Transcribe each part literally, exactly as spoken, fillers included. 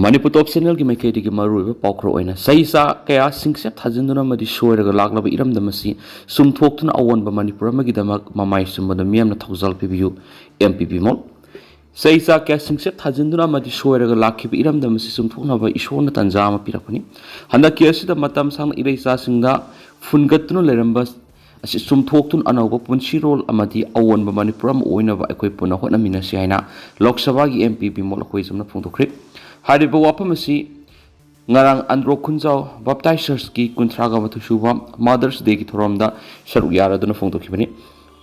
ꯃꯅꯤꯄꯨꯔ ꯇꯣꯞ ꯆꯦꯅꯦꯜꯒꯤ ꯃꯥꯏꯀꯩꯗꯒꯤ ꯃꯔꯨꯑꯣꯏꯕ ꯄꯥꯎꯈꯔ ꯑꯣꯏꯅ ꯆꯍꯤ ꯆꯥ ꯀꯌꯥ ꯁꯤꯡꯆꯠ ꯊꯥꯖꯤꯟꯗꯨꯅ ꯑꯃꯗꯤ ꯁꯣꯏꯔꯒ ꯂꯥꯛꯂꯕ ꯏꯔꯝꯗꯝ ꯑꯁꯤ ꯆꯨꯝꯊꯣꯛꯇꯨꯅ ꯑꯑꯣꯟꯕ ꯃꯅꯤꯄꯨꯔ ꯑꯃꯒꯤꯗꯃꯛ ꯃꯃꯥꯏ ꯆꯨꯝꯕꯗ ꯃꯤꯌꯥꯝꯅ ꯊꯧꯖꯥꯜ ꯄꯤꯕꯤꯌꯨ꯫ M P Bimol. ꯆꯍꯤ ꯆꯥ ꯀꯌꯥ ꯁꯤꯡꯆꯠ ꯊꯥꯖꯤꯟꯗꯨꯅ ꯑꯃꯗꯤ ꯁꯣꯏꯔꯒ ꯂꯥꯛꯈꯤꯕ ꯏꯔꯝꯗꯝ ꯑꯁꯤ ꯆꯨꯝꯊꯣꯛꯅꯕ ꯏꯁꯣꯔꯅ ꯇꯟꯖꯥ ꯑꯃ ꯄꯤꯔꯛꯄꯅꯤ꯫ ꯍꯟꯗꯛꯀꯤ ꯑꯁꯤꯗ ꯃꯇꯝ ꯁꯥꯡꯅ ꯏꯔꯩꯆꯥꯁꯤꯡꯗ ꯐꯨꯟꯒꯠꯇꯨꯅ ꯂꯩꯔꯝꯕ ꯑꯁꯤ ꯆꯨꯝꯊꯣꯛꯇꯨꯅ ꯑꯅꯧꯕ ꯄꯨꯟꯁꯤꯔꯣꯜ ꯑꯃꯗꯤ ꯑꯑꯣꯟꯕ ꯃꯅꯤꯄꯨꯔ ꯑꯃ ꯑꯣꯏꯅꯕ ꯑꯩꯈꯣꯏ ꯄꯨꯟꯅ ꯍꯣꯠꯅꯃꯤꯟꯅꯁꯤ ꯍꯥꯏꯅ ꯂꯣꯛ ꯁꯚꯥꯒꯤ ꯑꯦꯝ ꯄꯤ ꯕꯤꯃꯣꯜ ꯑꯩꯈꯣꯏ ꯆꯝꯅ ꯐꯣꯡꯗꯣꯛꯈ꯭ꯔꯦ꯫ ꯍꯥꯏꯔꯤꯕ ꯋꯥꯐꯝ ꯑꯁꯤ ꯉꯔꯥꯡ ꯑꯟꯗ꯭ꯔꯣ ꯈꯨꯟꯖꯥꯎ ꯕꯞꯇꯥꯏꯁ ꯆꯔꯆꯀꯤ ꯀꯨꯟꯊ꯭ꯔꯥꯒ ꯃꯥꯊꯣꯏ ꯁꯨꯕ ꯃꯥꯗꯔꯁ ꯗꯦꯒꯤ ꯊꯧꯔꯝꯗ ꯁꯔꯨꯛ ꯌꯥꯔꯗꯨꯅ ꯐꯣꯡꯗꯣꯛꯈꯤꯕꯅꯤ꯫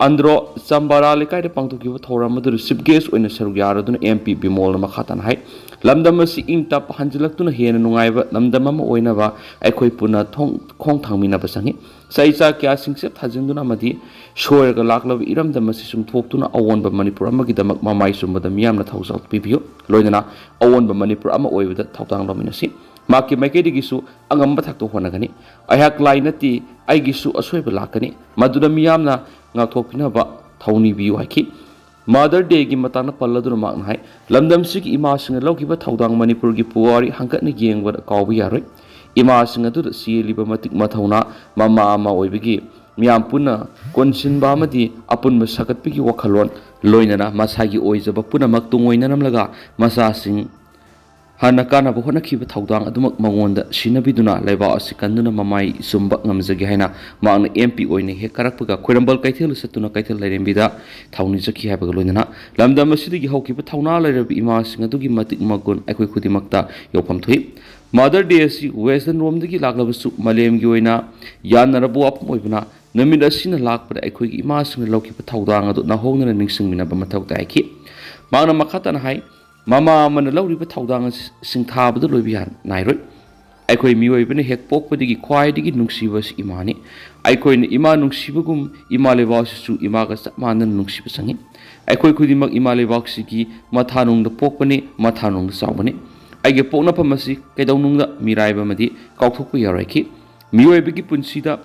ꯑꯟꯗ꯭ꯔꯣ ꯆꯝꯕꯥꯔꯥ ꯂꯩꯀꯥꯏꯗ ꯄꯥꯡꯊꯣꯛꯈꯤꯕ ꯊꯧꯔꯝ ꯑꯗꯨꯗ ꯆꯤꯐ ꯒꯦꯁ ꯑꯣꯏꯅ ꯁꯔꯨꯛ ꯌꯥꯔꯗꯨꯅ ꯑꯦꯝ ꯄꯤ ꯕꯤꯃꯣꯜꯅ ꯃꯈꯥ ꯇꯥꯅ ꯍꯥꯏ, ꯂꯝꯗꯝ ꯑꯁꯤ ꯏꯪ ꯇꯞꯄ ꯍꯟꯖꯤꯜꯂꯛꯇꯨꯅ ꯍꯦꯟꯅ ꯅꯨꯡꯉꯥꯏꯕ ꯂꯝꯗꯝ ꯑꯃ ꯑꯣꯏꯅꯕ ꯑꯩꯈꯣꯏ ꯄꯨꯟꯅ ꯊꯣꯡ-, ꯈꯣꯡ ꯊꯥꯡꯃꯤꯟꯅꯕ ꯆꯪꯏ꯫ ꯆꯍꯤ ꯆꯥ ꯀꯌꯥ ꯁꯤꯡꯆꯠ ꯊꯥꯖꯤꯟꯗꯨꯅ ꯑꯃꯗꯤ ꯁꯣꯏꯔꯒ ꯂꯥꯛꯂꯕ ꯏꯔꯝꯗꯝ ꯑꯁꯤ ꯆꯨꯝꯊꯣꯛꯇꯨꯅ ꯑꯑꯣꯟꯕ ꯃꯅꯤꯄꯨꯔ ꯑꯃꯒꯤꯗꯃꯛ ꯃꯃꯥꯏ ꯆꯨꯝꯕꯗ ꯃꯤꯌꯥꯝꯅ ꯊꯧꯖꯥꯜ ꯄꯤꯕꯤꯌꯨ꯫ ꯂꯣꯏꯅꯅ ꯑꯑꯣꯟꯕ ꯃꯅꯤꯄꯨꯔ ꯑꯃ ꯑꯣꯏꯕꯗ ꯊꯧꯗꯥꯡ ꯂꯧꯃꯤꯟꯅꯁꯤ꯫ ꯃꯍꯥꯛꯀꯤ ꯃꯥꯏꯀꯩꯗꯒꯤꯁꯨ ꯑꯉꯝꯕ ꯊꯥꯛꯇ ꯍꯣꯠꯅꯒꯅꯤ꯫ ꯑꯩꯍꯥꯛ ꯂꯥꯏ ꯅꯠꯇꯦ, ꯑꯩꯒꯤꯁꯨ ꯑꯁꯣꯏꯕ ꯂꯥꯛꯀꯅꯤ, ꯃꯗꯨꯗ ꯃꯤꯌꯥꯝꯅ ꯉꯥꯛꯊꯣꯛꯄꯤꯅꯕ ꯊꯧꯅꯤꯕꯤꯌꯨ ꯍꯥꯏꯈꯤ꯫ ꯃꯥꯗꯔ ꯗꯦꯒꯤ ꯃꯇꯥꯡꯗ ꯄꯜꯂꯗꯨꯅ ꯃꯍꯥꯛꯅ ꯍꯥꯏ, ꯂꯝꯗꯝꯁꯤꯒꯤ ꯏꯃꯥꯁꯤꯡꯅ ꯂꯧꯈꯤꯕ ꯊꯧꯗꯥꯡ ꯃꯅꯤꯄꯨꯔꯒꯤ ꯄꯨꯋꯥꯔꯤ ꯍꯪꯀꯠꯅ ꯌꯦꯡꯕꯗ ꯀꯥꯎꯕ ꯌꯥꯔꯣꯏ꯫ ꯏꯃꯥꯁꯤꯡ ꯑꯗꯨꯗ ꯆꯦꯜꯂꯤꯕ ꯃꯇꯤꯛ ꯃꯊꯧꯅꯥ, ꯃꯃꯥ ꯑꯃ ꯑꯣꯏꯕꯒꯤ ꯃꯤꯌꯥꯝ ꯄꯨꯟꯅ ꯀꯣꯟꯁꯤꯟꯕ ꯑꯃꯗꯤ ꯑꯄꯨꯟꯕ ꯁꯥꯒꯠꯄꯒꯤ ꯋꯥꯈꯜꯂꯣꯟ, ꯂꯣꯏꯅꯅ ꯃꯁꯥꯒꯤ ꯑꯣꯏꯖꯕ ꯄꯨꯝꯅꯃꯛ ꯇꯨꯡ ꯑꯣꯏꯅ ꯅꯝꯂꯒ ꯃꯆꯥꯁꯤꯡ ꯍꯥꯟꯅ ꯀꯥꯟꯅꯕ ꯍꯣꯠꯅꯈꯤꯕ ꯊꯧꯗꯥꯡ ꯑꯗꯨꯃꯛ ꯃꯉꯣꯟꯗ ꯁꯤꯟꯅꯕꯤꯗꯨꯅ ꯂꯩꯕꯥꯛ ꯑꯁꯤ ꯀꯟꯗꯨꯅ ꯃꯃꯥꯏ ꯆꯨꯝꯕ ꯉꯝꯖꯒꯦ ꯍꯥꯏꯅ ꯃꯍꯥꯛꯅ ꯑꯦꯝ ꯄꯤ ꯑꯣꯏꯅ ꯍꯦꯛ ꯀꯥꯔꯛꯄꯒ ꯈ꯭ꯋꯥꯏꯔꯝꯕꯟ ꯀꯩꯊꯦꯜꯗ ꯆꯠꯇꯨꯅ ꯀꯩꯊꯦꯜ ꯂꯥꯏꯔꯦꯝꯕꯤꯗ ꯊꯧꯅꯤꯖꯈꯤ ꯍꯥꯏꯕꯒ ꯂꯣꯏꯅꯅ ꯂꯝꯗꯝ ꯑꯁꯤꯗꯒꯤ ꯍꯧꯈꯤꯕ ꯊꯧꯅꯥ ꯂꯩꯔꯕ ꯏꯃꯥꯁꯤꯡ ꯑꯗꯨꯒꯤ ꯃꯇꯤꯛ ꯃꯒꯨꯟ ꯑꯩꯈꯣꯏ ꯈꯨꯗꯤꯡꯃꯛꯇ ꯌꯧꯐꯝ ꯊꯣꯛꯏ꯫ ꯃꯥꯗꯔ ꯗꯦ ꯑꯁꯤ ꯋꯦꯁꯇꯔꯟ ꯔꯣꯝꯗꯒꯤ ꯂꯥꯛꯂꯕꯁꯨ ꯃꯥꯂꯦꯝꯒꯤ ꯑꯣꯏꯅ ꯌꯥꯅꯔꯕ ꯋꯥꯐꯝ ꯑꯣꯏꯕꯅ ꯅꯨꯃꯤꯠ ꯑꯁꯤꯅ ꯂꯥꯛꯄꯗ ꯑꯩꯈꯣꯏꯒꯤ ꯏꯃꯥꯁꯤꯡꯅ ꯂꯧꯈꯤꯕ ꯊꯧꯗꯥꯡ ꯑꯗꯨ ꯅꯧꯍꯧꯅꯅ ꯅꯤꯡꯁꯤꯡꯃꯤꯟꯅꯕ ꯃꯊꯧ ꯇꯥꯏ ꯍꯥꯏꯈꯤ꯫ ꯃꯍꯥꯛꯅ ꯃꯈꯥ ꯇꯥꯅ ꯍꯥꯏ, ꯃꯃꯥ ꯑꯃꯅ ꯂꯧꯔꯤꯕ ꯊꯧꯗꯥꯡ ꯑꯁꯤ ꯁꯤꯡꯊꯥꯕꯗ ꯂꯣꯏꯕ ꯌꯥ-, ꯅꯥꯏꯔꯣꯏ꯫ ꯑꯩꯈꯣꯏ ꯃꯤꯑꯣꯏꯕꯅ ꯍꯦꯛ ꯄꯣꯛꯄꯗꯒꯤ ꯈ꯭ꯋꯥꯏꯗꯒꯤ ꯅꯨꯡꯁꯤꯕ ꯑꯁꯤ ꯏꯃꯥꯅꯤ꯫ ꯑꯩꯈꯣꯏꯅ ꯏꯃꯥ ꯅꯨꯡꯁꯤꯕꯒꯨꯝ ꯏꯃꯥ ꯂꯩꯕꯥꯛ ꯑꯁꯤꯁꯨ ꯏꯃꯥꯒ ꯆꯞ ꯃꯥꯟꯅꯅ ꯅꯨꯡꯁꯤꯕ ꯆꯪꯏ꯫ ꯑꯩꯈꯣꯏ ꯈꯨꯗꯤꯡꯃꯛ ꯏꯃꯥ ꯂꯩꯕꯥꯛꯁꯤꯒꯤ ꯃꯊꯥꯅꯨꯡꯗ ꯄꯣꯛꯄꯅꯤ, ꯃꯊꯥꯅꯨꯡꯗ ꯆꯥꯎꯕꯅꯤ꯫ ꯑꯩꯒꯤ ꯄꯣꯛꯅꯐꯝ ꯑꯁꯤ ꯀꯩꯗꯧꯅꯨꯡꯗ ꯃꯤꯔꯥꯏꯕ ꯑꯃꯗꯤ ꯀꯥꯎꯊꯣꯛꯄ ꯌꯥꯔꯣꯏꯈꯤ꯫ ꯃꯤꯑꯣꯏꯕꯒꯤ ꯄꯨꯟꯁꯤꯗ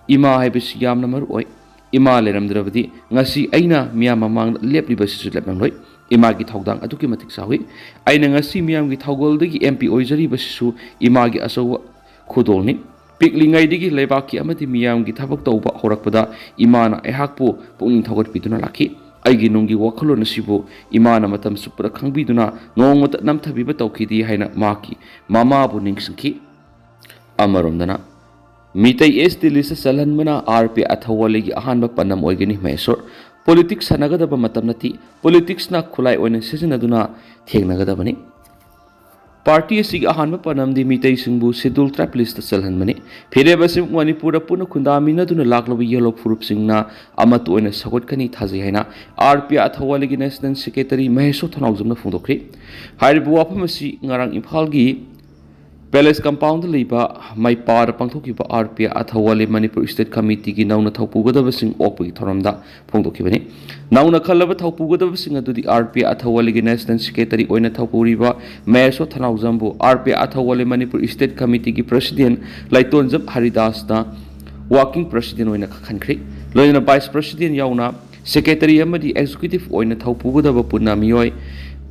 ꯏꯃꯥ ꯍꯥꯏꯕꯁꯤ ꯌꯥꯝꯅ ꯃꯔꯨ ꯑꯣꯏ꯫ ꯏꯃꯥ ꯂꯩꯔꯝꯗ꯭ꯔꯕꯗꯤ ꯉꯁꯤ ꯑꯩꯅ ꯃꯤꯌꯥꯝ ꯃꯃꯥꯡꯗ ꯂꯦꯞꯂꯤꯕꯁꯤꯁꯨ ꯂꯦꯞꯂꯝꯂꯣꯏ꯫ ꯏꯃꯥꯒꯤ ꯊꯧꯗꯥꯡ ꯑꯗꯨꯛꯀꯤ ꯃꯇꯤꯛ ꯆꯥꯎꯏ꯫ ꯑꯩꯅ ꯉꯁꯤ ꯃꯤꯌꯥꯝꯒꯤ ꯊꯧꯒꯜꯗꯒꯤ M P ꯑꯣꯏꯖꯔꯤꯕꯁꯤꯁꯨ ꯏꯃꯥꯒꯤ ꯑꯆꯧꯕ ꯈꯨꯗꯣꯜꯅꯤ꯫ ꯄꯤꯛꯂꯤꯉꯩꯗꯒꯤ ꯂꯩꯕꯥꯛꯀꯤ ꯑꯃꯗꯤ ꯃꯤꯌꯥꯝꯒꯤ ꯊꯕꯛ ꯇꯧꯕ ꯍꯧꯔꯛꯄꯗ ꯏꯃꯥꯅ ꯑꯩꯍꯥꯛꯄꯨ ꯄꯨꯛꯅꯤꯡ ꯊꯧꯒꯠꯄꯤꯗꯨꯅ ꯂꯥꯛꯈꯤ꯫ ꯑꯩꯒꯤ ꯅꯨꯡꯒꯤ ꯋꯥꯈꯜꯂꯣꯟ ꯑꯁꯤꯕꯨ ꯏꯃꯥꯅ ꯃꯇꯝ ꯆꯨꯞꯄꯗ ꯈꯪꯕꯤꯗꯨꯅ ꯅꯣꯡꯃꯇ ꯅꯝꯊꯕꯤꯕ ꯇꯧꯈꯤꯗꯦ ꯍꯥꯏꯅ ꯃꯍꯥꯛꯀꯤ ꯃꯃꯥꯕꯨ ꯅꯤꯡꯁꯤꯡꯈꯤ꯫ ꯑꯃꯔꯣꯝꯗꯅ Meitei S T list ꯆꯜꯍꯟꯕꯅ R P I ꯑꯊꯧꯋꯥꯂꯤꯒꯤ ꯑꯍꯥꯟꯕ ꯄꯥꯟꯗꯝ ꯑꯣꯏꯒꯅꯤ꯫ ꯃꯍꯦꯁꯣꯔ, politics ꯁꯥꯟꯅꯒꯗꯕ ꯃꯇꯝ ꯅꯠꯇꯦ꯫ Politicsꯅ ꯈꯨꯠꯂꯥꯏ ꯑꯣꯏꯅ ꯁꯤꯖꯤꯟꯅꯗꯨꯅ ꯊꯦꯡꯅꯒꯗꯕꯅꯤ꯫ Party ꯑꯁꯤꯒꯤ ꯑꯍꯥꯟꯕ ꯄꯥꯟꯗꯝꯗꯤ ꯃꯤꯇꯩꯁꯤꯡꯕꯨ Scheduled Tribe listꯇ ꯆꯜꯍꯟꯕꯅꯤ꯫ ꯐꯤꯔꯦꯞ ꯑꯁꯤ ꯃꯅꯤꯄꯨꯔꯗ ꯄꯨꯟꯅ ꯈꯨꯟꯗꯥꯃꯤꯟꯅꯗꯨꯅ ꯂꯥꯛꯂꯕ ꯌꯦꯜꯍꯧ ꯐꯨꯔꯨꯞꯁꯤꯡꯅ ꯑꯃꯠꯇ ꯑꯣꯏꯅ ꯁꯧꯒꯠꯀꯅꯤ ꯊꯥꯖꯩ ꯍꯥꯏꯅ R P I ꯑꯊꯧꯋꯥꯂꯤꯒꯤ National Secretary ꯃꯍꯦꯁꯣꯔ ꯊꯧꯅꯥꯎꯖꯝꯅ ꯐꯣꯡꯗꯣꯛꯈ꯭ꯔꯤ꯫ ꯍꯥꯏꯔꯤꯕ ꯋꯥꯐꯝ ꯑꯁꯤ ꯉꯔꯥꯡ ꯏꯝꯐꯥꯜꯒꯤ Palace compoundꯗ ꯂꯩꯕ ꯃꯩꯄꯥꯗ ꯄꯥꯡꯊꯣꯛꯈꯤꯕ R P I ꯑꯊꯧꯋꯥꯂꯤ Manipur State Committeeꯒꯤ ꯅꯧꯅ ꯊꯧꯄꯨꯒꯗꯕꯁꯤꯡ ꯑꯣꯛꯄꯒꯤ ꯊꯧꯔꯝꯗ ꯐꯣꯡꯗꯣꯛꯈꯤꯕꯅꯤ꯫ ꯅꯧꯅ ꯈꯜꯂꯕ ꯊꯧꯄꯨꯒꯗꯕꯁꯤꯡ ꯑꯗꯨꯗꯤ R P I ꯑꯊꯧꯋꯥꯂꯤꯒꯤ National Secretary ꯑꯣꯏꯅ ꯊꯧꯄꯨꯔꯤꯕ ꯃꯍꯦꯁꯣꯔ ꯊꯧꯅꯥꯎꯖꯝꯕꯨ R P I ꯑꯊꯧꯋꯥꯂꯤ Manipur State Committeeꯒꯤ President ꯂꯥꯏꯇꯣꯟꯖꯝ ꯍꯔꯤꯗꯥꯁꯅ Working President ꯑꯣꯏꯅ ꯈꯟꯈ꯭ꯔꯦ꯫ ꯂꯣꯏꯅꯅ Vice President ꯌꯥꯎꯅ Secretary ꯑꯃꯗꯤ Executive ꯑꯣꯏꯅ ꯊꯧꯄꯨꯒꯗꯕ ꯄꯨꯟꯅ ꯃꯤꯑꯣꯏ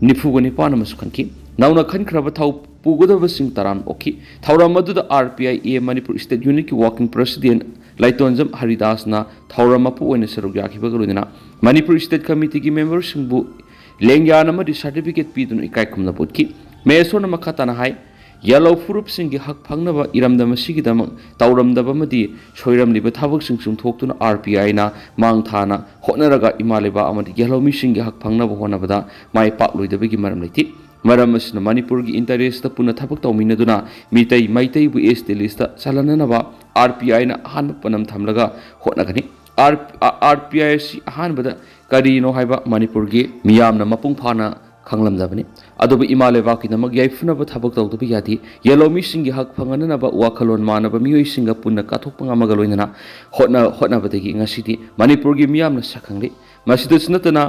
ꯅꯤꯐꯨꯒ ꯅꯤꯄꯥꯟ ꯑꯃꯁꯨ ꯈꯟꯈꯤ꯫ ꯅꯧꯅ ꯈꯟꯈ꯭ꯔꯕ ꯊꯧ ꯄꯨꯒꯗꯕꯁꯤꯡ ꯇꯔꯥꯅ ꯑꯣꯛꯈꯤ꯫ ꯊꯧꯔꯝ ꯑꯗꯨꯗ R P I A Manipur State Unitꯀꯤ Working President ꯂꯥꯏꯇꯣꯟꯖꯝ ꯍꯔꯤꯗꯥꯁꯅ ꯊꯧꯔꯝ ꯃꯄꯨ ꯑꯣꯏꯅ ꯁꯔꯨꯛ ꯌꯥꯈꯤꯕꯒ ꯂꯣꯏꯅꯅ ꯃꯅꯤꯄꯨꯔ State Committeeꯒꯤ memberꯁꯤꯡꯕꯨ ꯂꯦꯡꯌꯥꯟ ꯑꯃꯗꯤ certificate ꯄꯤꯗꯨꯅ ꯏꯀꯥꯏ ꯈꯨꯝꯅꯕ ꯎꯠꯈꯤ꯫ ꯃꯍꯦꯁꯣꯔꯅ ꯃꯈꯥ ꯇꯥꯅ ꯍꯥꯏ, ꯌꯦꯜꯍꯧ ꯐꯨꯔꯨꯞꯁꯤꯡꯒꯤ ꯍꯛ ꯐꯪꯅꯕ ꯏꯔꯝꯗꯝ ꯑꯁꯤꯒꯤꯗꯃꯛ ꯇꯧꯔꯝꯗꯕ ꯑꯃꯗꯤ ꯁꯣꯏꯔꯝꯂꯤꯕ ꯊꯕꯛꯁꯤꯡ ꯆꯨꯝꯊꯣꯛꯇꯨꯅ R P Iꯅ ꯃꯥꯡ ꯊꯥꯅ ꯍꯣꯠꯅꯔꯒ ꯏꯃꯥ ꯂꯩꯕꯥꯛ ꯑꯃꯗꯤ ꯌꯦꯜꯍꯧ ꯃꯤꯁꯤꯡꯒꯤ ꯍꯛ ꯐꯪꯅꯕ ꯍꯣꯠꯅꯕꯗ ꯃꯥꯏ ꯄꯥꯛꯂꯣꯏꯗꯕꯒꯤ ꯃꯔꯝ ꯂꯩꯇꯦ꯫ ꯃꯔꯝ ꯑꯁꯤꯅ ꯃꯅꯤꯄꯨꯔꯒꯤ interestꯇ ꯄꯨꯟꯅ ꯊꯕꯛ ꯇꯧꯃꯤꯟꯅꯗꯨꯅ Meitei ꯃꯩꯇꯩꯕꯨ S T listꯇ ꯆꯜꯍꯟꯅꯅꯕ R P Iꯅ ꯑꯍꯥꯟꯕ ꯄꯣꯠꯅꯝ ꯊꯝꯂꯒ ꯍꯣꯠꯅꯒꯅꯤ꯫ R-, R-, R P I ꯑꯁꯤ ꯑꯍꯥꯟꯕꯗ ꯀꯔꯤꯅꯣ ꯍꯥꯏꯕ ꯃꯅꯤꯄꯨꯔꯒꯤ ꯃꯤꯌꯥꯝꯅ ꯃꯄꯨꯡ ꯐꯥꯅ ꯈꯪꯂꯝꯗꯕꯅꯤ꯫ ꯑꯗꯨꯕꯨ ꯏꯃꯥ ꯂꯩꯕꯥꯛꯀꯤꯗꯃꯛ ꯌꯥꯏꯐꯅꯕ ꯊꯕꯛ ꯇꯧꯗꯕ ꯌꯥꯗꯦ꯫ ꯌꯦꯜꯍꯧ ꯃꯤꯁꯤꯡꯒꯤ ꯍꯛ ꯐꯪꯍꯟꯅꯅꯕ ꯋꯥꯈꯜꯂꯣꯟ ꯃꯥꯟꯅꯕ ꯃꯤꯑꯣꯏꯁꯤꯡꯒ ꯄꯨꯟꯅ ꯀꯠꯊꯣꯛꯄ ꯉꯝꯃꯒ ꯂꯣꯏꯅꯅ ꯍꯣꯠꯅ-, ꯍꯣꯠꯅꯕꯗꯒꯤ ꯉꯁꯤꯗꯤ ꯃꯅꯤꯄꯨꯔꯒꯤ ꯃꯤꯌꯥꯝꯅ ꯁꯛꯈꯪꯂꯤ꯫ ꯃꯁꯤꯗꯁꯨ ꯅꯠꯇꯅ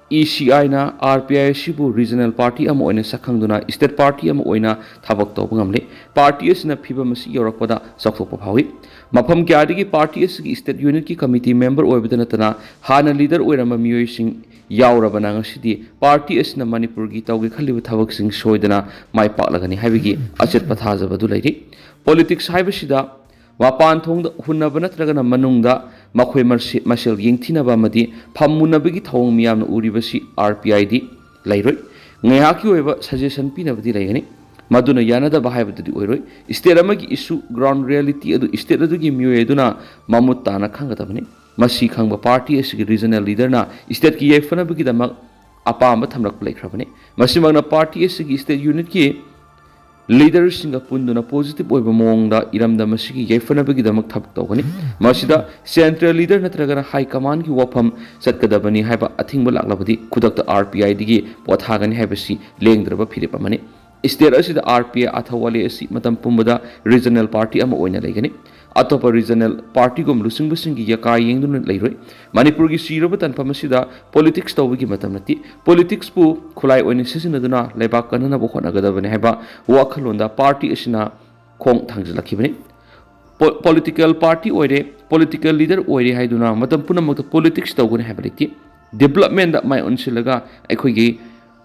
E C Iꯅ R P I ꯑꯁꯤꯕꯨ regional party ꯑꯃ ꯑꯣꯏꯅ ꯁꯛꯈꯪꯗꯨꯅ state party ꯑꯃ ꯑꯣꯏꯅ ꯊꯕꯛ ꯇꯧꯕ ꯉꯝꯂꯦ꯫ Party ꯑꯁꯤꯅ ꯐꯤꯚꯝ ꯑꯁꯤ ꯌꯧꯔꯛꯄꯗ ꯆꯥꯎꯊꯣꯛꯄ ꯐꯥꯎꯏ꯫ ꯃꯐꯝ ꯀꯌꯥꯗꯒꯤ party ꯑꯁꯤꯒꯤ state unitꯀꯤ committee member ꯑꯣꯏꯕꯗ ꯅꯠꯇꯅ ꯍꯥꯟꯅ leader ꯑꯣꯏꯔꯝꯕ ꯃꯤꯑꯣꯏꯁꯤꯡ ꯌꯥꯎꯔꯕꯅ ꯉꯁꯤꯗꯤ ꯄꯥꯔꯇꯤ ꯑꯁꯤꯅ ꯃꯅꯤꯄꯨꯔꯒꯤ ꯇꯧꯒꯦ ꯈꯜꯂꯤꯕ ꯊꯕꯛꯁꯤꯡ ꯁꯣꯏꯗꯅ ꯃꯥꯏ ꯄꯥꯛꯂꯒꯅꯤ ꯍꯥꯏꯕꯒꯤ ꯑꯆꯦꯠꯄ ꯊꯥꯖꯕꯗꯨ ꯂꯩꯔꯤ꯫ ꯄꯣꯂꯤꯇꯤꯛꯁ ꯍꯥꯏꯕꯁꯤꯗ ꯃꯄꯥꯟ ꯊꯣꯡꯗ ꯍꯨꯟꯅꯕ ꯅꯠꯇ꯭ꯔꯒꯅ ꯃꯅꯨꯡꯗ ꯃꯈꯣꯏ ꯃꯁꯦ-, ꯃꯁꯦꯜ ꯌꯦꯡꯊꯤꯅꯕ ꯑꯃꯗꯤ ꯐꯝꯃꯨꯟꯅꯕꯒꯤ ꯊꯧꯑꯣꯡ ꯃꯤꯌꯥꯝꯅ ꯎꯔꯤꯕꯁꯤ ꯑꯥꯔ ꯄꯤ ꯑꯥꯏꯗꯤ ꯂꯩꯔꯣꯏ꯫ ꯉꯥꯏꯍꯥꯛꯀꯤ ꯑꯣꯏꯕ ꯁꯖꯦꯁꯟ ꯄꯤꯅꯕꯗꯤ ꯂꯩꯒꯅꯤ꯫ ꯃꯗꯨꯅ ꯌꯥꯅꯗꯕ ꯍꯥꯏꯕꯗꯨꯗꯤ ꯑꯣꯏꯔꯣꯏ꯫ ꯁ꯭ꯇꯦꯠ ꯑꯃꯒꯤ ꯏꯁꯨ, ꯒ꯭ꯔꯥꯎꯟ ꯔꯤꯌꯦꯂꯤꯇꯤ ꯑꯗꯨ ꯁ꯭ꯇꯦꯠ ꯑꯗꯨꯒꯤ ꯃꯤꯑꯣꯏ ꯑꯗꯨꯅ ꯃꯃꯨꯠ ꯇꯥꯅ ꯈꯪꯒꯗꯕꯅꯤ꯫ ꯃꯁꯤ ꯈꯪꯕ ꯄꯥꯔꯇꯤ ꯑꯁꯤꯒꯤ ꯔꯤꯖꯅꯦꯜ ꯂꯤꯗꯔꯅ ꯁ꯭ꯇꯦꯠꯀꯤ ꯌꯥꯏꯐꯅꯕꯒꯤꯗꯃꯛ ꯑꯄꯥꯝꯕ ꯊꯝꯂꯛꯄ ꯂꯩꯈ꯭ꯔꯕꯅꯤ꯫ ꯃꯁꯤꯃꯛꯅ ꯄꯥꯔꯇꯤ ꯑꯁꯤꯒꯤ ꯁ꯭ꯇꯦꯠ ꯌꯨꯅꯤꯠꯀꯤ ꯂꯤꯗꯔꯁꯤꯡꯒ ꯄꯨꯟꯗꯨꯅ ꯄꯣꯖꯤꯇꯤꯚ ꯑꯣꯏꯕ ꯃꯑꯣꯡꯗ ꯏꯔꯝꯗꯝ ꯑꯁꯤꯒꯤ ꯌꯥꯏꯐꯅꯕꯒꯤꯗꯃꯛ ꯊꯕꯛ ꯇꯧꯒꯅꯤ꯫ ꯃꯁꯤꯗ ꯁꯦꯟꯇ꯭ꯔꯦꯜ ꯂꯤꯗꯔ ꯅꯠꯇ꯭ꯔꯒꯅ ꯍꯥꯏ ꯀꯃꯥꯟꯒꯤ ꯋꯥꯐꯝ ꯆꯠꯀꯗꯕꯅꯤ ꯍꯥꯏꯕ ꯑꯊꯤꯡꯕ ꯂꯥꯛꯂꯕꯗꯤ ꯈꯨꯗꯛꯇ ꯑꯥꯔ ꯄꯤ ꯑꯥꯏꯗꯒꯤ ꯄꯣꯊꯥꯒꯅꯤ ꯍꯥꯏꯕꯁꯤ ꯂꯦꯡꯗ꯭ꯔꯕ ꯐꯤꯔꯦꯞ ꯑꯃꯅꯤ꯫ ꯁ꯭ꯇꯦꯠ ꯑꯁꯤꯗ ꯑꯥꯔ ꯄꯤ ꯑꯥꯏ ꯑꯊꯋꯥꯂꯦ ꯑꯁꯤ ꯃꯇꯝ ꯄꯨꯝꯕꯗ ꯔꯤꯖꯅꯦꯜ ꯄꯥꯔꯇꯤ ꯑꯃ ꯑꯣꯏꯅ ꯂꯩꯒꯅꯤ꯫ ꯑꯇꯣꯞꯄ ꯔꯤꯖꯅꯦꯜ ꯄꯥꯔꯇꯤꯒꯨꯝ ꯂꯨꯆꯤꯡꯕꯁꯤꯡꯒꯤ ꯌꯀꯥ ꯌꯦꯡꯗꯨꯅ ꯂꯩꯔꯣꯏ꯫ ꯃꯅꯤꯄꯨꯔꯒꯤ ꯁꯤꯔꯕ ꯇꯥꯟꯐꯝ ꯑꯁꯤꯗ ꯄꯣꯂꯤꯇꯤꯛꯁ ꯇꯧꯕꯒꯤ ꯃꯇꯝ ꯅꯠꯇꯦ꯫ ꯄꯣꯂꯤꯇꯤꯛꯁꯄꯨ ꯈꯨꯠꯂꯥꯏ ꯑꯣꯏꯅ ꯁꯤꯖꯤꯟꯅꯗꯨꯅ ꯂꯩꯕꯥꯛ ꯀꯟꯅꯅꯕ ꯍꯣꯠꯅꯒꯗꯕꯅꯤ ꯍꯥꯏꯕ ꯋꯥꯈꯜꯂꯣꯟꯗ ꯄꯥꯔꯇꯤ ꯑꯁꯤꯅ ꯈꯣꯡ ꯊꯥꯡꯖꯤꯜꯂꯛꯈꯤꯕꯅꯤ꯫ ꯄꯣ-, ꯄꯣꯂꯤꯇꯤꯀꯦꯜ ꯄꯥꯔꯇꯤ ꯑꯣꯏꯔꯦ, ꯄꯣꯂꯤꯇꯤꯀꯦꯜ ꯂꯤꯗꯔ ꯑꯣꯏꯔꯦ ꯍꯥꯏꯗꯨꯅ ꯃꯇꯝ ꯄꯨꯝꯅꯃꯛꯇ ꯄꯣꯂꯤꯇꯤꯛꯁ ꯇꯧꯒꯅꯤ ꯍꯥꯏꯕ ꯂꯩꯇꯦ꯫ ꯗꯤꯕꯂꯞꯃꯦꯟꯗ ꯃꯥꯏ ꯑꯣꯟꯁꯤꯜꯂꯒ ꯑꯩꯈꯣꯏꯒꯤ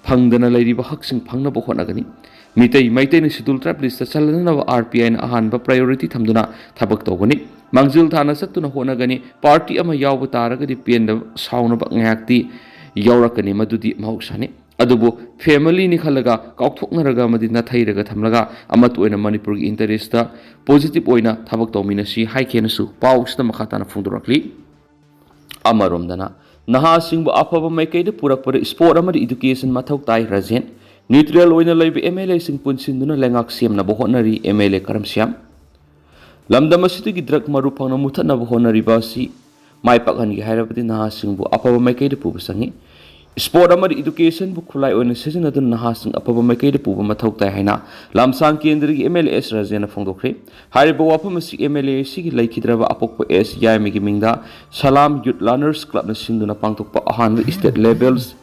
ꯐꯪꯗꯅ ꯂꯩꯔꯤꯕ ꯍꯛꯁꯤꯡ ꯐꯪꯅꯕ ꯍꯣꯠꯅꯒꯅꯤ꯫ ꯃꯤꯇꯩ, ꯃꯩꯇꯩꯅ ꯁꯦꯗꯨꯜ ꯇ꯭ꯔꯥꯏꯕ ꯂꯤꯁꯇ ꯆꯜꯍꯟꯅꯕ ꯑꯥꯔ ꯄꯤ ꯑꯥꯏꯅ ꯑꯍꯥꯟꯕ ꯄ꯭ꯔꯥꯏꯌꯣꯔꯤꯇꯤ ꯊꯝꯗꯨꯅ ꯊꯕꯛ ꯇꯧꯒꯅꯤ꯫ ꯃꯥꯡꯖꯤꯜ ꯊꯥꯅ ꯆꯠꯇꯨꯅ ꯍꯣꯠꯅꯒꯅꯤ꯫ ꯄꯥꯔꯇꯤ ꯑꯃ ꯌꯥꯎꯕ ꯇꯥꯔꯒꯗꯤ ꯄꯦꯟꯗꯕ, ꯁꯥꯎꯅꯕ ꯉꯥꯏꯍꯥꯛꯇꯤ ꯌꯥꯎꯔꯛꯀꯅꯤ, ꯃꯗꯨꯗꯤ ꯃꯍꯧꯁꯥꯅꯤ꯫ ꯑꯗꯨꯕꯨ ꯐꯦꯃꯤꯂꯤꯅꯤ ꯈꯜꯂꯒ, ꯀꯥꯎꯊꯣꯛꯅꯔꯒ ꯑꯃꯗꯤ ꯅꯥꯊꯩꯔꯒ ꯊꯝꯂꯒ ꯑꯃꯠꯇ ꯑꯣꯏꯅ ꯃꯅꯤꯄꯨꯔꯒꯤ ꯏꯟꯇꯔꯦꯁꯇ ꯄꯣꯖꯤꯇꯤꯚ ꯑꯣꯏꯅ ꯊꯕꯛ ꯇꯧꯃꯤꯟꯅꯁꯤ ꯍꯥꯏꯈꯤꯅꯁꯨ ꯄꯥꯎꯁꯤꯗ ꯃꯈꯥ ꯇꯥꯅ ꯐꯣꯡꯗꯣꯔꯛꯂꯤ꯫ ꯑꯃꯔꯣꯝꯗꯅ ꯅꯍꯥꯁꯤꯡꯕꯨ ꯑꯐꯕ ꯃꯥꯏꯀꯩꯗ ꯄꯨꯔꯛꯄꯗ ꯁ꯭ꯄꯣꯔꯠ ꯑꯃꯗꯤ ꯏꯗꯨꯀꯦꯁꯟ ꯃꯊꯧ ꯇꯥꯏ, ꯔꯥꯖꯦꯟ꯫ ꯅ꯭ꯌꯨꯇ꯭ꯔꯦꯜ ꯑꯣꯏꯅ ꯂꯩꯕ ꯑꯦꯝ ꯑꯦꯜ ꯑꯦꯁꯤꯡ ꯄꯨꯟꯁꯤꯟꯗꯨꯅ ꯂꯩꯉꯥꯛ ꯁꯦꯝꯅꯕ ꯍꯣꯠꯅꯔꯤ, ꯑꯦꯝ ꯑꯦꯜ ꯑꯦ ꯀꯔꯝ ꯁ꯭ꯌꯥꯝ꯫ ꯂꯝꯗꯝ ꯑꯁꯤꯗꯒꯤ ꯗ꯭ꯔꯒ ꯃꯔꯨ ꯐꯪꯅ ꯃꯨꯊꯠꯅꯕ ꯍꯣꯠꯅꯔꯤꯕ ꯑꯁꯤ ꯃꯥꯏ ꯄꯥꯛꯍꯟꯒꯦ ꯍꯥꯏꯔꯕꯗꯤ ꯅꯍꯥꯁꯤꯡꯕꯨ ꯑꯐꯕ ꯃꯥꯏꯀꯩꯗ ꯄꯨꯕ ꯆꯪꯏ꯫ ꯁ꯭ꯄꯣꯔꯠ ꯑꯃꯗꯤ ꯏꯗꯨꯀꯦꯁꯟꯕꯨ ꯈꯨꯠꯂꯥꯏ ꯑꯣꯏꯅ ꯁꯤꯖꯤꯟꯅꯗꯨꯅ ꯅꯍꯥꯁꯤꯡ ꯑꯐꯕ ꯃꯥꯏꯀꯩꯗ ꯄꯨꯕ ꯃꯊꯧ ꯇꯥꯏ ꯍꯥꯏꯅ ꯂꯝꯁꯥꯡ ꯀꯦꯟꯗ꯭ꯔꯒꯤ ꯑꯦꯝ ꯑꯦꯜ ꯑꯦ ꯑꯦꯁ ꯔꯥꯖꯦꯟꯅ ꯐꯣꯡꯗꯣꯛꯈ꯭ꯔꯦ꯫ ꯍꯥꯏꯔꯤꯕ ꯋꯥꯐꯝ ꯑꯁꯤ ꯑꯦꯝ ꯑꯦꯜ ꯑꯦ ꯑꯁꯤꯒꯤ ꯂꯩꯈꯤꯗ꯭ꯔꯕ ꯑꯄꯣꯛꯄ ꯑꯦꯁ ꯌꯥꯏꯃꯒꯤ ꯃꯤꯡꯗ ꯁꯂꯥꯝ ꯌꯨꯠ ꯂꯔꯅꯔꯁ ꯀ꯭ꯂꯕꯅ ꯁꯤꯟꯗꯨꯅ ꯄꯥꯡꯊꯣꯛꯄ ꯑꯍꯥꯟꯕ ꯁ꯭ꯇꯦꯠ ꯂꯦꯚꯦꯜꯁ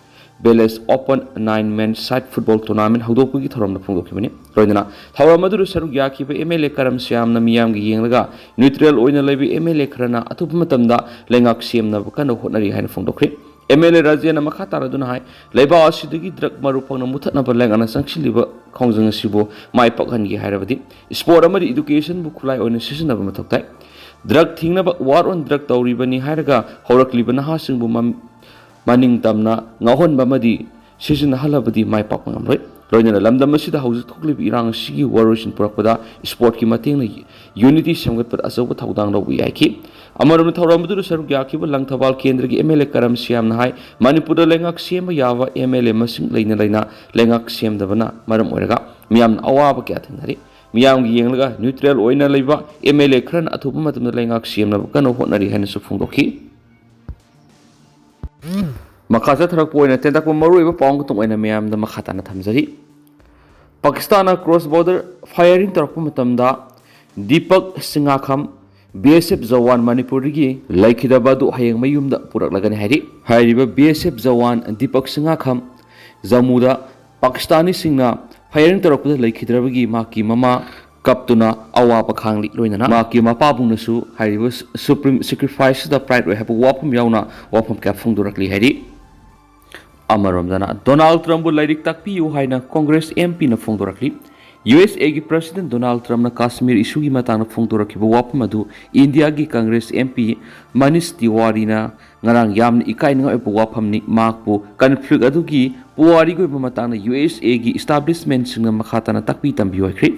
ꯚꯤꯂꯦꯖ ꯑꯣꯄꯟ ꯅꯥꯏꯟ ꯃꯦꯟ ꯁꯥꯏꯠ ꯐꯨꯠꯕꯣꯜ ꯇꯣꯔꯅꯥꯃꯦꯟꯠ ꯍꯧꯗꯣꯛꯄꯒꯤ ꯊꯧꯔꯝꯗ ꯐꯣꯡꯗꯣꯛꯈꯤꯕꯅꯤ꯫ ꯂꯣꯏꯅꯅ ꯊꯧꯔꯝ ꯑꯗꯨꯗ ꯁꯔꯨꯛ ꯌꯥꯈꯤꯕ ꯑꯦꯝ ꯑꯦꯜ ꯑꯦ ꯀꯔꯝ ꯁ꯭ꯌꯥꯝꯅ ꯃꯤꯌꯥꯝꯒꯤ ꯌꯦꯡꯂꯒ ꯅ꯭ꯌꯨꯇ꯭ꯔꯦꯜ ꯑꯣꯏꯅ ꯂꯩꯕ ꯑꯦꯝ ꯑꯦꯜ ꯑꯦ ꯈꯔꯅ ꯑꯊꯨꯕ ꯃꯇꯝꯗ ꯂꯩꯉꯥꯛ ꯁꯦꯝꯅꯕ ꯀꯟꯅ ꯍꯣꯠꯅꯔꯤ ꯍꯥꯏꯅ ꯐꯣꯡꯗꯣꯛꯈ꯭ꯔꯦ꯫ ꯑꯦꯝ ꯑꯦꯜ ꯑꯦ ꯔꯥꯖꯦꯟꯅ ꯃꯈꯥ ꯇꯥꯔꯗꯨꯅ ꯍꯥꯏ, ꯂꯩꯕꯥꯛ ꯑꯁꯤꯗꯒꯤ ꯗ꯭ꯔꯒ ꯃꯔꯨ ꯐꯪꯅ ꯃꯨꯊꯠꯅꯕ ꯂꯩꯉꯥꯛꯅ ꯆꯪꯁꯤꯜꯂꯤꯕ ꯈꯣꯡꯖꯪ ꯑꯁꯤꯕꯨ ꯃꯥꯏ ꯄꯥꯛꯍꯟꯒꯦ ꯍꯥꯏꯔꯕꯗꯤ ꯁ꯭ꯄꯣꯔꯠ ꯑꯃꯗꯤ ꯏꯗꯨꯀꯦꯁꯟꯕꯨ ꯈꯨꯠꯂꯥꯏ ꯑꯣꯏꯅ ꯁꯤꯖꯤꯟꯅꯕ ꯃꯊꯧ ꯇꯥꯏ꯫ ꯗ꯭ꯔꯒ ꯊꯤꯡꯅꯕ ꯋꯥꯔ ꯑꯣꯟ ꯗ꯭ꯔꯒ ꯇꯧꯔꯤꯕꯅꯤ ꯍꯥꯏꯔꯒ ꯍꯧꯔꯛꯂꯤꯕ ꯅꯍꯥꯁꯤꯡꯕꯨ ꯃꯝ-, ꯃꯅꯤꯡ ꯇꯝꯅ ꯉꯥꯎꯍꯟꯕ ꯑꯃꯗꯤ ꯁꯤꯖꯤꯟꯅꯍꯜꯂꯕꯗꯤ ꯃꯥꯏ ꯄꯥꯛꯄ ꯉꯝꯂꯣꯏ꯫ ꯂꯣꯏꯅꯅ ꯂꯝꯗꯝ ꯑꯁꯤꯗ ꯍꯧꯖꯤꯛ ꯊꯣꯛꯂꯤꯕ ꯏꯔꯥꯡ ꯑꯁꯤꯒꯤ ꯋꯥꯔꯣꯏꯁꯤꯟ ꯄꯨꯔꯛꯄꯗ ꯁ꯭ꯄꯣꯔꯠꯀꯤ ꯃꯇꯦꯡꯅ ꯌꯨꯅꯤꯇꯤ ꯁꯦꯝꯒꯠꯄꯗ ꯑꯆꯧꯕ ꯊꯧꯗꯥꯡ ꯂꯧꯕ ꯌꯥꯏꯈꯤ꯫ ꯑꯃꯔꯣꯝꯗ ꯊꯧꯔꯝ ꯑꯗꯨꯗ ꯁꯔꯨꯛ ꯌꯥꯈꯤꯕ ꯂꯪꯊꯕꯥꯜ ꯀꯦꯟꯗ꯭ꯔꯒꯤ ꯑꯦꯝ ꯑꯦꯜ ꯑꯦ ꯀꯔꯝ ꯁꯤꯌꯥꯝꯅ ꯍꯥꯏ, ꯃꯅꯤꯄꯨꯔꯗ ꯂꯩꯉꯥꯛ ꯁꯦꯝꯕ ꯌꯥꯕ ꯑꯦꯝ ꯑꯦꯜ ꯑꯦ ꯃꯁꯤꯡ ꯂꯩꯅ ꯂꯩꯅ ꯂꯩꯉꯥꯛ ꯁꯦꯝꯗꯕꯅ ꯃꯔꯝ ꯑꯣꯏꯔꯒ ꯃꯤꯌꯥꯝꯅ ꯑꯋꯥꯕ ꯀꯌꯥ ꯊꯦꯡꯅꯔꯤ꯫ ꯃꯤꯌꯥꯝꯒꯤ ꯌꯦꯡꯂꯒ ꯅ꯭ꯌꯨꯇ꯭ꯔꯦꯜ ꯑꯣꯏꯅ ꯂꯩꯕ ꯑꯦꯝ ꯑꯦꯜ ꯑꯦ ꯈꯔꯅ ꯑꯊꯨꯕ ꯃꯇꯝꯗ ꯂꯩꯉꯥꯛ ꯁꯦꯝꯅꯕ ꯀꯟꯅ ꯍꯣꯠꯅꯔꯤ ꯍꯥꯏꯅꯁꯨ ꯐꯣꯡꯗꯣꯛꯈꯤ꯫ ꯃꯈꯥ ꯆꯠꯊꯔꯛꯄ ꯑꯣꯏꯅ ꯇꯦꯟꯇꯛꯄ ꯃꯔꯨꯑꯣꯏꯕ ꯄꯥꯎ ꯑꯃꯈꯛꯇꯪ ꯑꯣꯏꯅ ꯃꯌꯥꯝꯗ ꯃꯈꯥ ꯇꯥꯅ ꯊꯝꯖꯔꯤ꯫ ꯄꯥꯀꯤꯁꯇꯥꯟꯅ ꯀ꯭ꯔꯣꯁ ꯕꯣꯔꯗꯔ ꯐꯥꯌꯔꯤꯡ ꯇꯧꯔꯛꯄ ꯃꯇꯝꯗ ꯗꯤꯄꯛ ꯁꯤꯡꯉꯥꯈꯝ ꯕꯤ ꯑꯦꯁ ꯑꯦꯐ ꯖꯋꯥꯟ ꯃꯅꯤꯄꯨꯔꯗꯒꯤ ꯂꯩꯈꯤꯗꯕ ꯑꯗꯨ ꯍꯌꯦꯡ ꯃꯌꯨꯝꯗ ꯄꯨꯔꯛꯂꯒꯅꯤ ꯍꯥꯏꯔꯤ꯫ ꯍꯥꯏꯔꯤꯕ ꯕꯤ ꯑꯦꯁ ꯑꯦꯐ ꯖꯋꯥꯟ ꯗꯤꯄꯛ ꯁꯤꯡꯉꯥꯈꯝ ꯖꯝꯃꯨꯗ ꯄꯥꯀꯤꯁꯇꯥꯅꯤꯁꯤꯡꯅ ꯐꯥꯌꯔꯤꯡ ꯇꯧꯔꯛꯄꯗ ꯂꯩꯈꯤꯗ꯭ꯔꯕꯒꯤ ꯃꯍꯥꯛꯀꯤ ꯃꯃꯥ ꯀꯞꯇꯨꯅ ꯑꯋꯥꯕ ꯈꯥꯡꯂꯤ꯫ ꯂꯣꯏꯅꯅ ꯃꯍꯥꯛꯀꯤ ꯃꯄꯥꯕꯨꯡꯅꯁꯨ ꯍꯥꯏꯔꯤꯕ ꯁꯨꯄ꯭ꯔꯤꯝ ꯁꯦꯀ꯭ꯔꯤꯐꯥꯏꯁꯇ ꯄ꯭ꯔꯥꯏꯗ ꯑꯣꯏ ꯍꯥꯏꯕ ꯋꯥꯐꯝ ꯌꯥꯎꯅ ꯋꯥꯐꯝ ꯀꯌꯥ ꯐꯣꯡꯗꯣꯔꯛꯂꯤ ꯍꯥꯏꯔꯤ꯫ ꯑꯃꯔꯣꯝꯗꯅ ꯗꯣꯅꯥꯜꯗ ꯇ꯭ꯔꯝꯞꯕꯨ ꯂꯥꯏꯔꯤꯛ ꯇꯥꯛꯄꯤꯌꯨ ꯍꯥꯏꯅ ꯀꯣꯡꯒ꯭ꯔꯦꯁ ꯑꯦꯝ ꯄꯤꯅ ꯐꯣꯡꯗꯣꯔꯛꯂꯤ꯫ ꯌꯨ ꯑꯦꯁ ꯑꯦꯒꯤ ꯄ꯭ꯔꯁꯤꯗꯦꯟ ꯗꯣꯅꯥꯜꯗ ꯇ꯭ꯔꯝꯞꯅ ꯀꯥꯁꯃꯤꯔ ꯏꯁꯨꯒꯤ ꯃꯇꯥꯡꯗ ꯐꯣꯡꯗꯣꯔꯛꯈꯤꯕ ꯋꯥꯐꯝ ꯑꯗꯨ ꯏꯟꯗꯤꯌꯥꯒꯤ ꯀꯣꯡꯒ꯭ꯔꯦꯁ ꯑꯦꯝ ꯄꯤ ꯃꯅꯤꯁ ꯇꯤꯋꯥꯔꯤꯅ ꯉꯔꯥꯡ ꯌꯥꯝꯅ ꯏꯀꯥꯏꯅꯤꯡꯉꯥꯏ ꯑꯣꯏꯕ ꯋꯥꯐꯝꯅꯤ꯫ ꯃꯍꯥꯛꯄꯨ ꯀꯟꯐ꯭ꯂꯤꯛ ꯑꯗꯨꯒꯤ ꯄꯨꯋꯥꯔꯤꯒꯤ ꯑꯣꯏꯕ ꯃꯇꯥꯡꯗ ꯌꯨ ꯑꯦꯁ ꯑꯦꯒꯤ ꯏꯁꯇꯥꯕ꯭ꯂꯤꯁꯃꯦꯟꯁꯤꯡꯅ ꯃꯈꯥ ꯇꯥꯅ ꯇꯥꯛꯄꯤ ꯇꯝꯕꯤꯌꯨ ꯍꯥꯏꯈ꯭ꯔꯦ꯫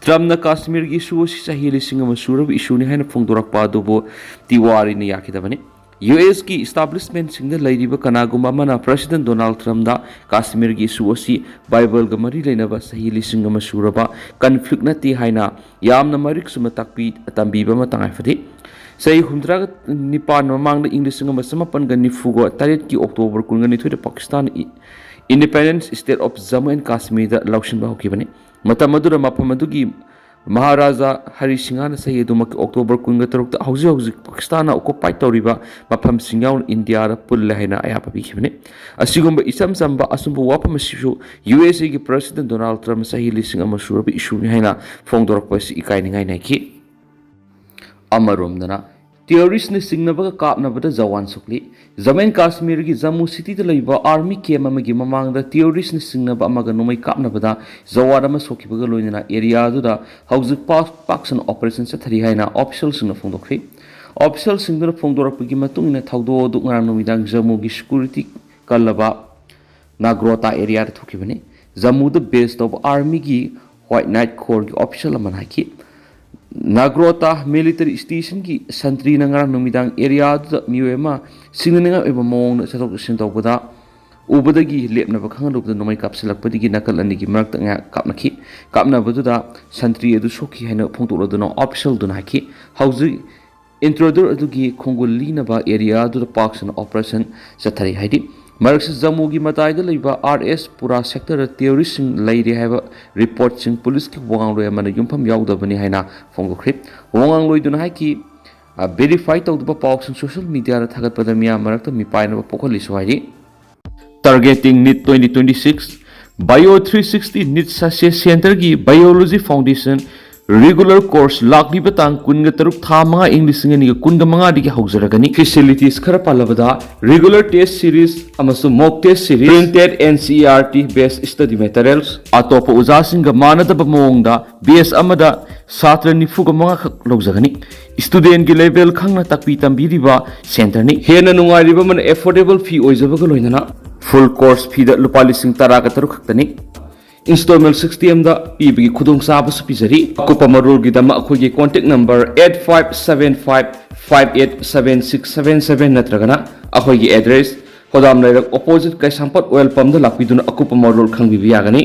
ꯇ꯭ꯔꯝꯞꯅ ꯀꯥꯁꯃꯤꯔꯒꯤ ꯏꯁꯨ ꯑꯁꯤ ꯆꯍꯤ ꯂꯤꯁꯤꯡ ꯑꯃ ꯁꯨꯔꯕ ꯏꯁꯨꯅꯤ ꯍꯥꯏꯅ ꯐꯣꯡꯗꯣꯔꯛꯄ ꯑꯗꯨꯕꯨ ꯇꯤꯋꯥꯔꯤꯅ ꯌꯥꯈꯤꯗꯕꯅꯤ꯫ ꯌꯨ ꯑꯦꯁꯀꯤ ꯏꯁꯇꯥꯕ꯭ꯂꯤꯁꯃꯦꯟꯁꯤꯡꯗ ꯂꯩꯔꯤꯕ ꯀꯅꯥꯒꯨꯝꯕ ꯑꯃꯅ ꯄ꯭ꯔꯁꯤꯗꯦꯟ ꯗꯣꯅꯥꯜꯗ ꯇ꯭ꯔꯝꯞꯗ ꯀꯥꯁꯃꯤꯔꯒꯤ ꯏꯁꯨ ꯑꯁꯤ ꯕꯥꯏꯕꯜꯒ ꯃꯔꯤ ꯂꯩꯅꯕ ꯆꯍꯤ ꯂꯤꯁꯤꯡ ꯑꯃ ꯁꯨꯔꯕ ꯀꯟꯐ꯭ꯂꯤꯛ ꯅꯠꯇꯦ ꯍꯥꯏꯅ ꯌꯥꯝꯅ ꯃꯔꯤꯛ ꯆꯨꯝꯅ ꯇꯥꯛꯄꯤ ꯇꯝꯕꯤꯕ ꯑꯃ ꯇꯉꯥꯏ ꯐꯗꯦ꯫ ꯆꯍꯤ ꯍꯨꯝꯗ꯭ꯔꯥꯒ ꯅꯤꯄꯥꯟ ꯃꯃꯥꯡꯗ ꯏꯪ ꯂꯤꯁꯤꯡ ꯑꯃ ꯆꯃꯥꯄꯟꯒ ꯅꯤꯐꯨꯒ ꯇꯔꯦꯠꯀꯤ ꯑꯣꯛꯇꯣꯕꯔ ꯀꯨꯟꯒ ꯅꯤꯊꯣꯏꯗ ꯄꯥꯀꯤꯁꯇꯥꯟ ꯏ-, independent state of Jammu and ꯀꯥꯁꯃꯤꯔꯗ ꯂꯧꯁꯤꯟꯕ ꯍꯧꯈꯤꯕꯅꯤ꯫ ꯃꯇꯝ ꯑꯗꯨꯗ ꯃꯐꯝ ꯑꯗꯨꯒꯤ ꯃꯍꯥꯔꯥꯖꯥ ꯍꯔꯤ ꯁꯤꯡꯍꯅ ꯆꯍꯤ ꯑꯗꯨꯃꯛꯀꯤ ꯑꯣꯛꯇꯣꯕꯔ ꯀꯨꯟꯒ ꯇꯔꯨꯛꯇ ꯍꯧꯖꯤꯛ ꯍꯧꯖꯤꯛ ꯄꯥꯀꯤꯁꯇꯥꯟꯅ ꯑꯣꯀꯨꯄꯥꯏ ꯇꯧꯔꯤꯕ ꯃꯐꯝꯁꯤꯡ ꯌꯥꯎꯅ ꯏꯟꯗꯤꯌꯥꯗ ꯄꯨꯜꯂꯦ ꯍꯥꯏꯅ ꯑꯌꯥꯕ ꯄꯤꯈꯤꯕꯅꯤ꯫ ꯑꯁꯤꯒꯨꯝꯕ ꯏꯆꯝ ꯆꯝꯕ ꯑꯆꯨꯝꯕ ꯋꯥꯐꯝ ꯑꯁꯤꯁꯨ ꯌꯨ ꯑꯦꯁ ꯑꯦꯒꯤ ꯄ꯭ꯔꯁꯤꯗꯦꯟ ꯗꯣꯅꯥꯜꯗ ꯇ꯭ꯔꯝꯞ ꯆꯍꯤ ꯂꯤꯁꯤꯡ ꯑꯃ ꯁꯨꯔꯕ ꯏꯁꯨꯅꯤ ꯍꯥꯏꯅ ꯐꯣꯡꯗꯣꯔꯛꯄ ꯑꯁꯤ ꯏꯀꯥꯏꯅꯤꯡꯉꯥꯏ ꯅꯥꯏꯈꯤ꯫ ꯑꯃꯔꯣꯝꯗꯅ ꯇꯦꯔꯣꯔꯤꯁꯅ ꯆꯤꯡꯅꯕꯒ ꯀꯥꯞꯅꯕꯗ ꯖꯋꯥꯟ ꯁꯣꯛꯂꯤ꯫ ꯖꯃꯨ ꯑꯦꯟ ꯀꯥꯁꯃꯤꯔꯒꯤ ꯖꯃꯨ ꯁꯤꯇꯤꯗ ꯂꯩꯕ ꯑꯥꯔꯃꯤ ꯀꯦꯝ ꯑꯃꯒꯤ ꯃꯃꯥꯡꯗ ꯇꯦꯔꯣꯔꯤꯁꯅ ꯆꯤꯡꯅꯕ ꯑꯃꯒ ꯅꯣꯡꯃꯩ ꯀꯥꯞꯅꯕꯗ ꯖꯋꯥꯟ ꯑꯃ ꯁꯣꯛꯈꯤꯕꯒ ꯂꯣꯏꯅꯅ ꯑꯦꯔꯤꯌꯥ ꯑꯗꯨꯗ ꯍꯧꯖꯤꯛ ꯄꯥꯛ ꯄꯥꯛ ꯁꯟꯅ ꯑꯣꯄꯔꯦꯁꯟ ꯆꯠꯊꯔꯤ ꯍꯥꯏꯅ ꯑꯣꯐꯤꯁꯤꯌꯦꯜꯁꯤꯡꯅ ꯐꯣꯡꯗꯣꯛꯈ꯭ꯔꯤ꯫ ꯑꯣꯐꯤꯁꯤꯌꯦꯜꯁꯤꯡꯗꯨꯅ ꯐꯣꯡꯗꯣꯔꯛꯄꯒꯤ ꯃꯇꯨꯡ ꯏꯟꯅ ꯊꯧꯗꯣꯛ ꯑꯗꯨ ꯉꯔꯥꯡ ꯅꯨꯃꯤꯗꯥꯡ ꯖꯃꯨꯒꯤ ꯁꯦꯀ꯭ꯌꯨꯔꯤꯇꯤ ꯀꯜꯂꯕ ꯅꯥꯒ꯭ꯔꯣꯇꯥ ꯑꯦꯔꯤꯌꯥꯗ ꯊꯣꯛꯈꯤꯕꯅꯤ꯫ ꯖꯃꯨꯗ ꯕꯦꯁ ꯇꯧꯕ ꯑꯥꯔꯃꯤꯒꯤ ꯋꯥꯏꯠ ꯅꯥꯏꯠ ꯀꯣꯔꯒꯤ ꯑꯣꯐꯤꯁꯤꯌꯦꯜ ꯑꯃꯅ ꯍꯥꯏꯈꯤ꯫ ꯅꯥꯒ꯭ꯔꯣꯇꯥ ꯃꯤꯂꯤꯇꯔꯤ ꯁ꯭ꯇꯦꯁꯟꯒꯤ ꯁꯟꯇ꯭ꯔꯤꯅ ꯉꯔꯥꯡ ꯅꯨꯃꯤꯗꯥꯡ ꯑꯦꯔꯤꯌꯥꯗꯨꯗ ꯃꯤꯑꯣꯏ ꯑꯃ ꯁꯤꯡꯅꯅꯤꯡꯉꯥꯏ ꯑꯣꯏꯕ ꯃꯑꯣꯡꯗ ꯆꯠꯊꯣꯛ ꯆꯠꯁꯤꯟ ꯇꯧꯕꯗ ꯎꯕꯗꯒꯤ ꯂꯦꯞꯅꯕ ꯈꯪꯍꯜꯂꯨꯕꯗ ꯅꯣꯡꯃꯩ ꯀꯥꯞꯁꯤꯜꯂꯛꯄꯗꯒꯤ ꯅꯥꯀꯜ ꯑꯅꯤꯒꯤ ꯃꯔꯛꯇ ꯉꯥꯏꯍꯥꯛ ꯀꯥꯞꯅꯈꯤ꯫ ꯀꯥꯞꯅꯕꯗꯨꯗ ꯁꯟꯇ꯭ꯔꯤ ꯑꯗꯨ ꯁꯣꯛꯈꯤ ꯍꯥꯏꯅ ꯐꯣꯡꯗꯣꯛꯂꯗꯨꯅ ꯑꯣꯐꯤꯁꯤꯌꯦꯜꯗꯨꯅ ꯍꯥꯏꯈꯤ꯫ ꯍꯧꯖꯤꯛ ꯏꯟꯇ꯭ꯔꯨꯗꯔ ꯑꯗꯨꯒꯤ ꯈꯣꯡꯒꯨꯜ ꯂꯤꯅꯕ ꯑꯦꯔꯤꯌꯥ ꯑꯗꯨꯗ ꯄꯥꯛ ꯁꯟꯅ ꯑꯣꯄꯔꯦꯁꯟ ꯆꯠꯊꯔꯤ ꯍꯥꯏꯔꯤ꯫ ꯃꯔꯛꯁꯤꯗ ꯖꯃꯨꯒꯤ ꯃꯇꯥꯏꯗ ꯂꯩꯕ ꯑꯥꯔ ꯑꯦꯁ ꯄꯨꯔꯥ ꯁꯦꯛꯇꯔꯗ ꯇꯦꯔꯣꯔꯤꯁꯁꯤꯡ ꯂꯩꯔꯦ ꯍꯥꯏꯕ ꯔꯤꯄꯣꯔꯠꯁꯤꯡ ꯄꯨꯂꯤꯁꯀꯤ ꯋꯥꯉꯥꯡꯂꯣꯏ ꯑꯃꯅ ꯌꯨꯝꯐꯝ ꯌꯥꯎꯗꯕꯅꯤ ꯍꯥꯏꯅ ꯐꯣꯡꯗꯣꯛꯈ꯭ꯔꯤ꯫ ꯋꯥꯉꯥꯡꯂꯣꯏꯗꯨꯅ ꯍꯥꯏꯈꯤ, "ꯚꯦꯔꯤꯐꯥꯏ ꯇꯧꯗꯕ ꯄꯥꯎꯁꯤꯡ ꯁꯣꯁꯤꯌꯦꯜ ꯃꯤꯗꯤꯌꯥꯗ ꯊꯥꯒꯠꯄꯗ ꯃꯤꯌꯥꯝ ꯃꯔꯛꯇ ꯃꯤꯄꯥꯏꯅꯕ ꯄꯣꯛꯍꯜꯂꯤꯁꯨ" ꯍꯥꯏꯔꯤ꯫ Targeting NEET twenty twenty-six, Bio three sixty NEET Success Centreꯒꯤ Biology Foundation regular course ꯂꯥꯛꯂꯤꯕ ꯇꯥꯡ ꯀꯨꯟꯒ ꯇꯔꯨꯛ ꯊꯥ ꯃꯉꯥ ꯏꯪ ꯂꯤꯁꯤꯡ ꯑꯅꯤꯒ ꯀꯨꯟꯒ ꯃꯉꯥꯗꯒꯤ ꯍꯧꯖꯔꯒꯅꯤ꯫ Facilities ꯈꯔ ꯄꯜꯂꯕꯗ regular test series ꯑꯃꯁꯨꯡ mock test series, printed N C E R T based study materials, ꯑꯇꯣꯞꯄ ꯑꯣꯖꯥꯁꯤꯡꯒ ꯃꯥꯟꯅꯗꯕ ꯃꯑꯣꯡꯗ batch ꯑꯃꯗ ꯁꯥꯇ꯭ꯔ ꯅꯤꯐꯨꯒ ꯃꯉꯥ ꯈꯛ ꯂꯧꯖꯒꯅꯤ꯫ Studentꯒꯤ level ꯈꯪꯅ ꯇꯥꯛꯄꯤ ꯇꯝꯕꯤꯔꯤꯕ centreꯅꯤ꯫ ꯍꯦꯟꯅ ꯅꯨꯡꯉꯥꯏꯔꯤꯕ ꯑꯃꯅ affordable fee ꯑꯣꯏꯖꯕꯒ ꯂꯣꯏꯅꯅ full course feeꯗ ꯂꯨꯄꯥ ꯂꯤꯁꯤꯡ ꯇꯔꯥꯒ ꯇꯔꯨꯛ ꯈꯛꯇꯅꯤ꯫ Installment sixty Mꯗ ꯄꯤꯕꯒꯤ ꯈꯨꯗꯣꯡꯆꯥꯕꯁꯨ ꯄꯤꯖꯔꯤ꯫ ꯑꯀꯨꯞꯄ ꯃꯔꯣꯜꯒꯤꯗꯃꯛ ꯑꯩꯈꯣꯏꯒꯤ contact number eight five seven five five eight seven six seven seven ꯅꯠꯇ꯭ꯔꯒꯅ ꯑꯩꯈꯣꯏꯒꯤ address ꯍꯣꯗꯥꯝ ꯂꯩꯔꯛ opposite ꯀꯩꯁꯥꯝꯄꯥꯠ oil pumpꯗ ꯂꯥꯛꯄꯤꯗꯨꯅ ꯑꯀꯨꯞꯄ ꯃꯔꯣꯜ ꯈꯪꯕꯤꯕ ꯌꯥꯒꯅꯤ꯫